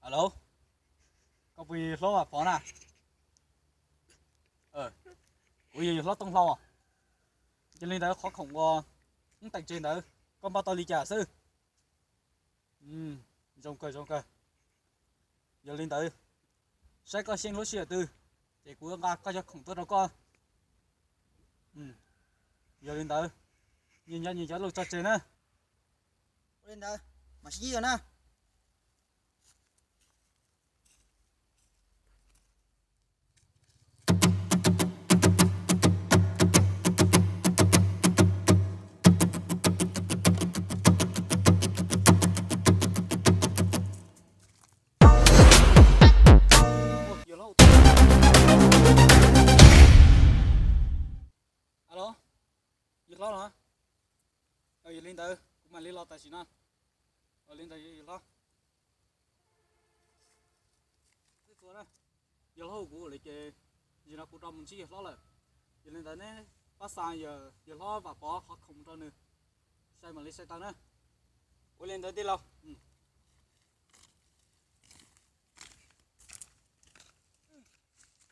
Alo, koj puas yog hlob Vam Pov na? Kuv yog yawg hlob Tooj Hlau. Yog li ntawd qhov khoom uas wb teem tseg ntawd koj npaj tau li cas xwb? Zoo kawg, zoo kawg. Yog li ntawd saib koj xyeej lub sij hawm twg ces kuv nqa koj cov khoom tuaj rau koj. Yog li ntawd nyias nco nyias cov lus tso tseg na. Ua li ntawd mam sib ntsib dua na. Alo, yawg hlob los? Yog li ntawd kuv mam li los tam sim no. Li ntawd yawg hlob, yawg hlob hu kuv li ces yog no kuv rov mus ntsib yawg hlob lawm. Yog li ntawd neb pab xa yawg hlob Vam Pov qhov khoom mus rau nws, sai mam li sai tau na. Ua li ntawd tij laug.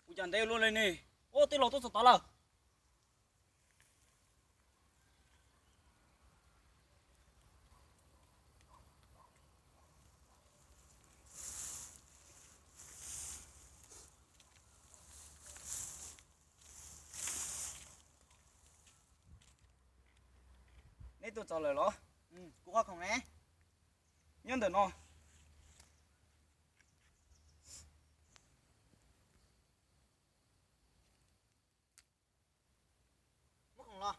Ua cas ntev luaj li ne? Ua, tij laug tuaj txog tod lawm. Neb tuaj txog lawm los? Kuv qhov khoom ne, nyob ntawm no. Muab khoom los.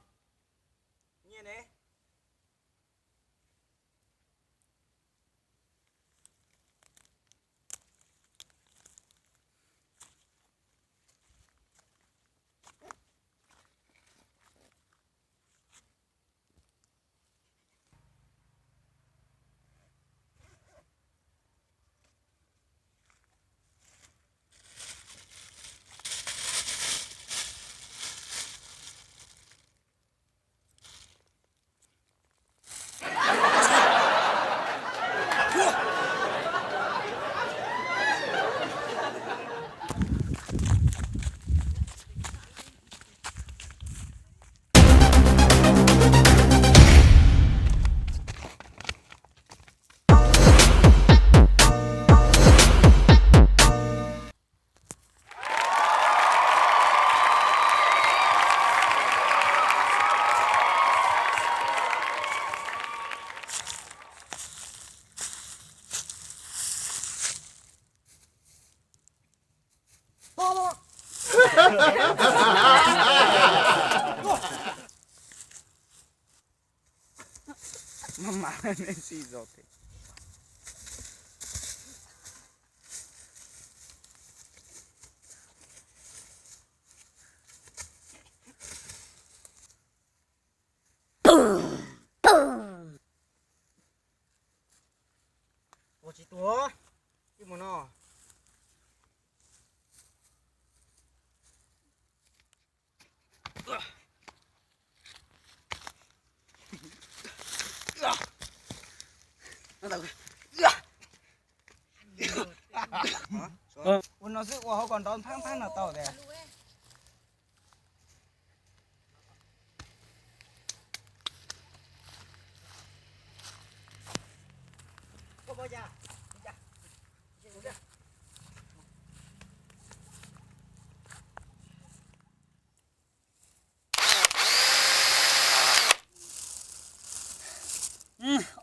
Nyiaj ne? Ua tsis tuag, ib mus no. Ua no xwb ua hauv ko nrov nphaab nphaab no tau tias.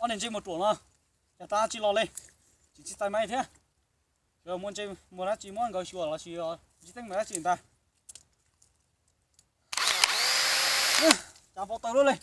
Ob niag ntsej muag ruam no, cas tab tsis los li, tsis txais mais thiab. Muaj ntsej muag dab tsi muab nkawd xyuas los sis tsis teeb meem dab tsi ntag. Cas npau taws luaj li.